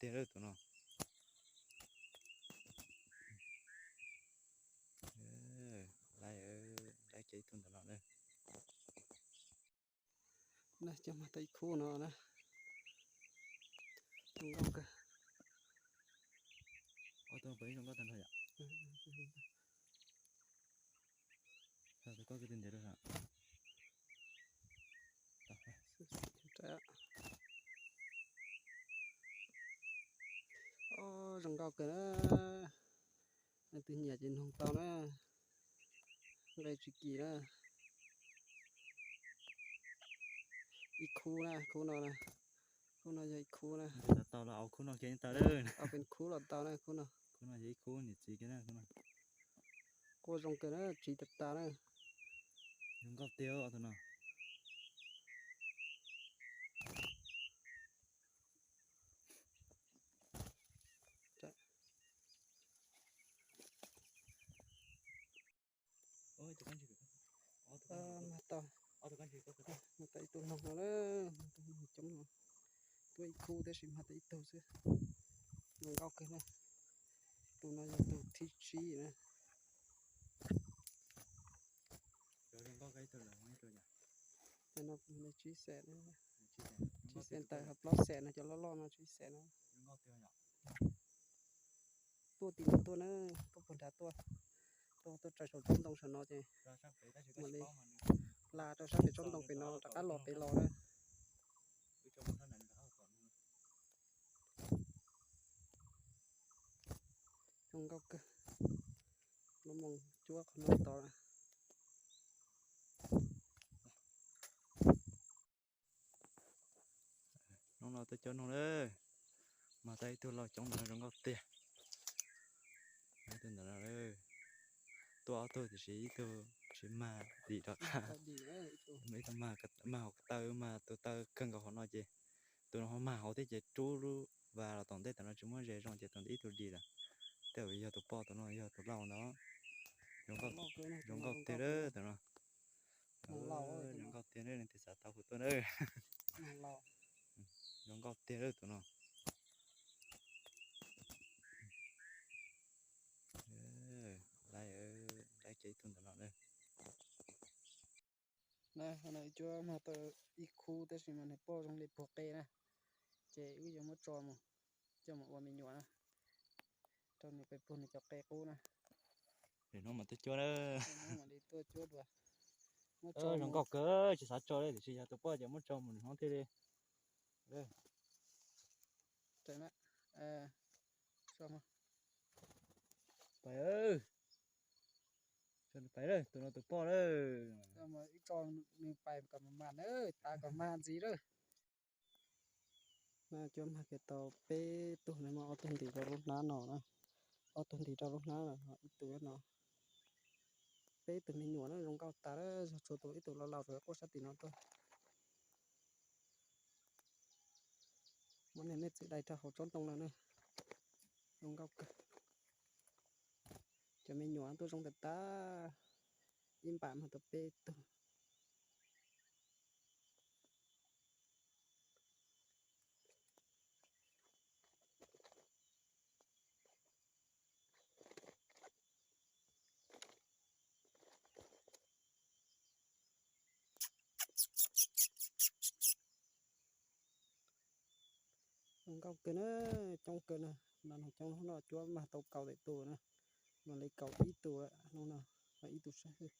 tiag lawm tus no. Laib, laib kiag ib tug ntawm no na. Na, cov mag tau ib khub no na. Zoo nkauj kawg. Ob tug pem zoo nkauj tag nrho yom. Tus koj kwv tij ntiav rau. Zoo nkauj kawg na. Leej twg nyiam ces nug tau na. Nqe tsis kim na. Ib khub na, khub no na. Khub no yog ib khub na. Tau los au khub no kiag tau. Au pes khub los tau na, khub no. Khub no yog ib khub niam txiv kiag na, khub no. Quaj zoo kawg na, tsiv tas tas na. Zoo nkauj tiag tus no. Mag tau, mag tau ib tug noog no na, tus noog coob no. Tuaj ib khub tab sis mag tau ib tug xwb. Zoo nkauj kawg na. Tus no yog tus thib tsib na. Cov no tsib xees, tsib xees tawm, ho plaub xees no, cov loj loj no tsib xees no. Tuaj tim no tuaj na, tuaj puag nrad tuaj, tuaj, tuaj tsaws saum tsob ntoo saum no ces mam li hla rau sab pem tsob ntoo pem no rov qab los pem los na. Zoo nkauj kawg. Lub moos cuab qhov no tod. Hnub no tuaj cuab noog lawm, mag tau ib tug lauj coob ntawm no zoo nkauj tiag. Ib tug ntawm no, tuaj ob tug tiam sis ib tug tsis mag dim rov qab. Ib tug mag, mag hauv taw, mag tus taw kawg nkaus hauv no ces tus no ho mag hauv thiab ces rub lub vas los tom ntej tam no tsis muaj ze zoo ces tus ntawd ib tug dim lawm. Tej zaum yog tus poj, tus no yog tus lauj ntawd. Zoo nkauj tiag lawm tus no. Zoo nkauj tiag lawm, leej twg xav tau hu tuaj na. Zoo nkauj tiag lawm tus no. Laib, laib kiag ib tug ntawm no na. Na, cuab mag tau ib khub tab sis mas nws poj zoo li puag qe na, ces wb yuav muab tso mus, coj mus ua me nyuam na, rau nws pem puag nws cov qe qub na. Hnub mam tuaj cuab na. Tuaj cuab dua. Zoo nkauj kawg, tsis xav tso li tiam sis yog tus poj ces muab tso mus nws hmoob thiaj li. Pais, pais, tus no tus poj lawm. Ib tso nws pais kom mag na, tas kom mag ntxiv lawm. Cuab mag kiag tau peb tug na, muab ob tug ntim rau lub hnab no na, ob tug ntim rau lub hnab no, ib tug no, peb tug me nyuam na, zoo nkauj tas lawm, yog tsuas tus ib tug laus laus tseem quaj sab tim no tuaj. Muab niag mej txwv dai rau hauv tsob ntoo no na, zoo nkauj kawg. Cov me nyuam tuaj zoo tas tas, ib npam mag tau peb tug. Zoo nkauj kawg na, coob kawg na. No coob hnub no cuab mag tau kaum tawm tus na, mam li kaum ib tug hnub no, ib tug sab hwj.